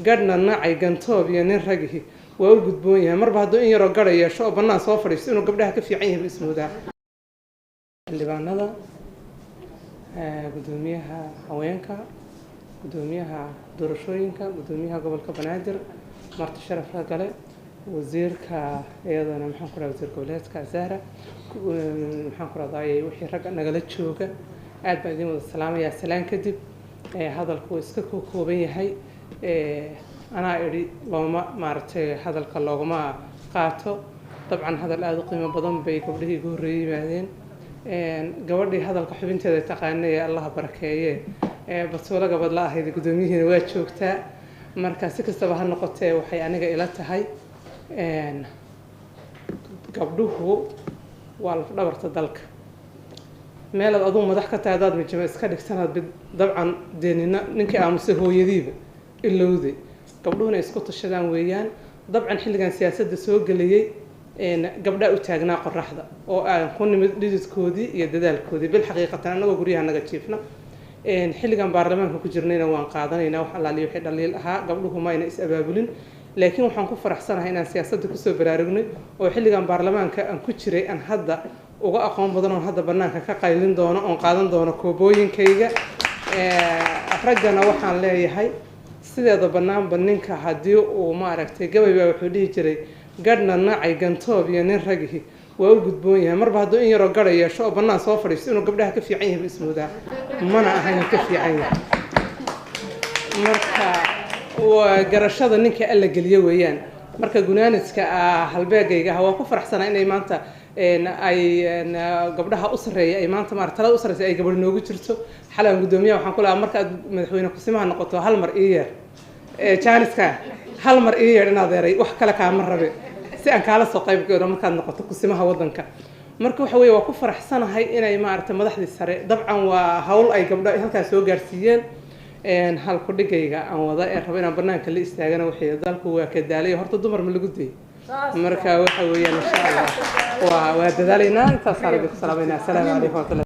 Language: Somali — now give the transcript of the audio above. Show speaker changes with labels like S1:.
S1: Gadhna nacay, gantoob iyo nin ragihi waa u gudboon yahay. Marba hadduu in yaroo gadha yeesho oo bannaan soo fadhiisto, inuu gabdhaha ka fiican yahay buu ismoodaa. Xildhibaanada, guddoomiyaha haweenka, guddoomiyaha doorashooyinka, guddoomiyaha gobolka Banaadir, marti sharafka gale, wasiirka iyadana, maxaan ku rahaa, wasiir goboleedka Zahra, maxaan ku rahdaayey, wixii ragga nagala jooga, aad baan idin wada salaamayaa. Salaan kadib, hadalku wuu iska kooban yahay. Anaa idhi looma maaragtay hadalka loogama qaato. Dabcan hadal aada u qiimo badan bay gabdhihii igu horreeyey yimaadeen. Gabadhii hadalka xubinteeda taqaanay ee Allaha barakeeye, Batuulo gabadh la ahayd, guddoomiyihiina waa joogtaa. Marka si kastaba ha noqotee, waxay aniga ila tahay gabdhuhu waa lafdhabarta dalka. Meelaad aduu madax ka tahay haddaad mijimo iska dhigtanaad, dabcan dee nina ninkii aamusay hooyadiiba ilowday. Gabdhuhuna isku tashadaan weeyaan. Dabcan xilligan siyaasadda soo gelayay gabdhaa u taagnaa qoraxda oo aan ku nimid dhididkoodii iyo dadaalkoodii bil xaqiiqatan, annagoo guryaha naga jiifna. Xilligan baarlamaanka ku jirnayna waan qaadanaynaa wax allaaliyo wixii dhaliil ahaa. Gabdhuhu mayna is abaabulin, laakiin waxaan ku faraxsanahay inaan siyaasadda kusoo baraarugnay oo xilligan baarlamaanka aan ku jiray aan hadda uga aqoon badan oon hadda banaanka ka qaylin doono oon qaadan doono koobooyinkayga. Raggana waxaan leeyahay, sideeda banaanba ninka haddii uu maaragtay, gabay baa wuxuu dhihi jiray: "Gadhna nacay, gantoob iyo nin ragihi waa u gudboon yahay." Marba hadduu in yaroo gadha yeesho oo bannaan soo fadhiisto, inuu gabdhaha ka fiican yahay buu ismoodaa, mana aha inuu ka fiican yahay. Marka waa garashada ninka Alla geliyo weeyaan. Marka gunaanadka halbeegayga ah, waa ku faraxsanaa inay maanta ay gabdhaha u sarreeya, ay maanta maarata talada u sarreysa ay gabadh noogu jirto. Xalan guddoomiyaha waxaan ku lahaa, marka aad madaxweyne kusimaha noqoto, hal mar ii yeer jaaniska, hal mar ii yeer inaad eray, wax kale kaama rabe, si aan kaala soo qayb galo markaad noqoto kusimaha waddanka. Marka waxa weeye, waa ku faraxsanahay inay maaragtay madaxdii sare, dabcan waa hawl ay gabdho halkaas soo gaarsiiyeen. Halku dhigayga aan wada ee rabo inaan banaanka la istaagana waxay: dalku waa ka daalay, horta dumar ma lagu dayay. Marka waxa weeyaan, insha Allah waa dadaalaynaa. Intaasaan idinku salaamaynaa. Asalaamu calaykum waraxmatullahi.